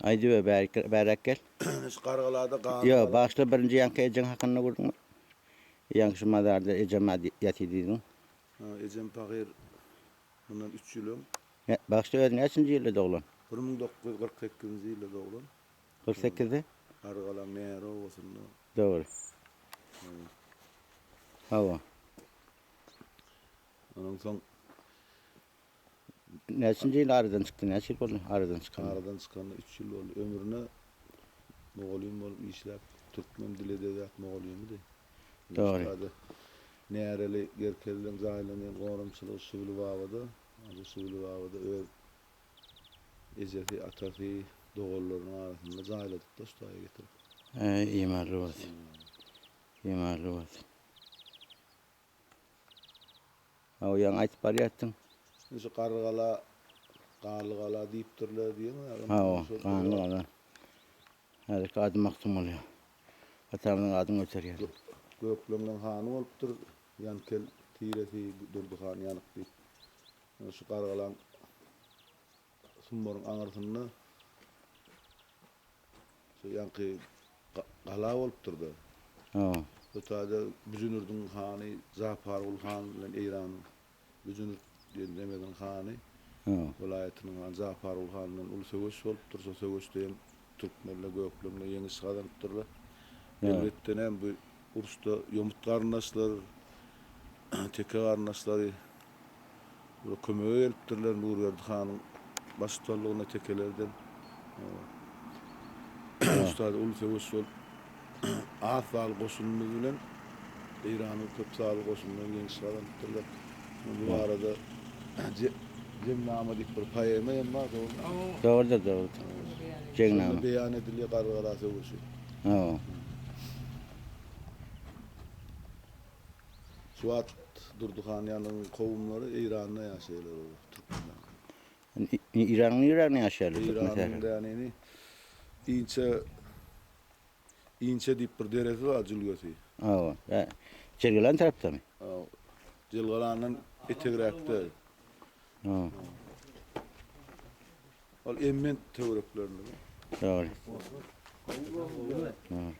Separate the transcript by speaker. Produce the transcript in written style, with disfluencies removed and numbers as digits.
Speaker 1: Aýdyber bärik bäräk gel.
Speaker 2: Şu Gargalada Ganly
Speaker 1: Ýok,
Speaker 2: gala.
Speaker 1: bagyşla birinji ýaňky ejeň hakynda gürrüň ber. Ýaňky şu mazarda ejem ýatyr diýdiň.
Speaker 2: Ha, ejem pahyr mundan üç ýyl öň.
Speaker 1: Bagyşla özi näçinji ýylda doglan?
Speaker 2: 1948-nji ýylda doglan.
Speaker 1: 48-de?
Speaker 2: Gargalaň Näri obasynda.
Speaker 1: Dogry. Hawa.
Speaker 2: Ondan soň
Speaker 1: Näçinji ýyl aradan çykdy? Näçe ýyl boldy aradan çykanyna?
Speaker 2: Aradan çykanyna üç ýyl boldy. Ömrüne mugallym bolup işläp, türkmen dil edebiýat mugallymydy.
Speaker 1: Dogry.
Speaker 2: Ýaşlarda Näreli Gerkezleň jaýlanýan gorumçylygy Şüwli babada, Hajy Şüwli babada öz ejesi, atasy, doganlarynyň arasynda jaýladyk-da şu taýa getirip.
Speaker 1: Eý, imanly bolsun. Imanly bolsun. Hawa, ýaňy aýtyp barýardyň.
Speaker 2: Indi şu Garrygala, Ganlygala diýipdirler diýeňmi agam?
Speaker 1: Hawa, Ganlygala. Häzirki ady Magtymguly. Atamyzyň adyny göterýär.
Speaker 2: Gökleňleň hany bolupdyr, Ýankel tiresi Durdy han Ýanyk diýip. Şu Garrygalaň Sumbaryň aňyrsynda Şu ýaňky gala bolupdyr-da.
Speaker 1: Hawa.
Speaker 2: Bu taýda Büjünürdiň hany Japarguly han bilen Eýranyň Büjünürt diýen nemesiniň hany, welaýatynyň hany Japarguly han bilen uly söweş bolupdyr. Şo söweşde hem türkmenler, gökleňler ýeňiş gazanypdyrlar. Elbetde näme bu uruşda ýomut garyndaşlar, teke garyndaşlary Olar kömege gelipdirler Nurberdi hanyň baştutanlygynda tekelerden. Ustady uly söweş bolup, az sanly goşunymyz bilen Eýranyň köp sanly goşunyndan ýeňiş gazanypdyrlar. Bu barada Jeňnama diýip bir poema hem bar, dogrumy?
Speaker 1: Dogrudyr, dogrudyr. Jeňnama.
Speaker 2: Şonda beýan edilýär Garrygala söweşi.
Speaker 1: Hawa.
Speaker 2: Şu wagt Durdy han ýalyň kowumlary Eýranda ýaşaýarlar olar türkmenler.
Speaker 1: Eýranyň niräginde ýaşaýarlar türkmen
Speaker 2: Eýranyň dänini Inçe Inçe diýip bir deresi bar jülgesi.
Speaker 1: Hawa. Jelgalan tarapdamy?
Speaker 2: Hawa. Jelgalandan etegräkde.
Speaker 1: Hawa.
Speaker 2: Ol Emment töwereklerinde.
Speaker 1: Dogry. Dogry.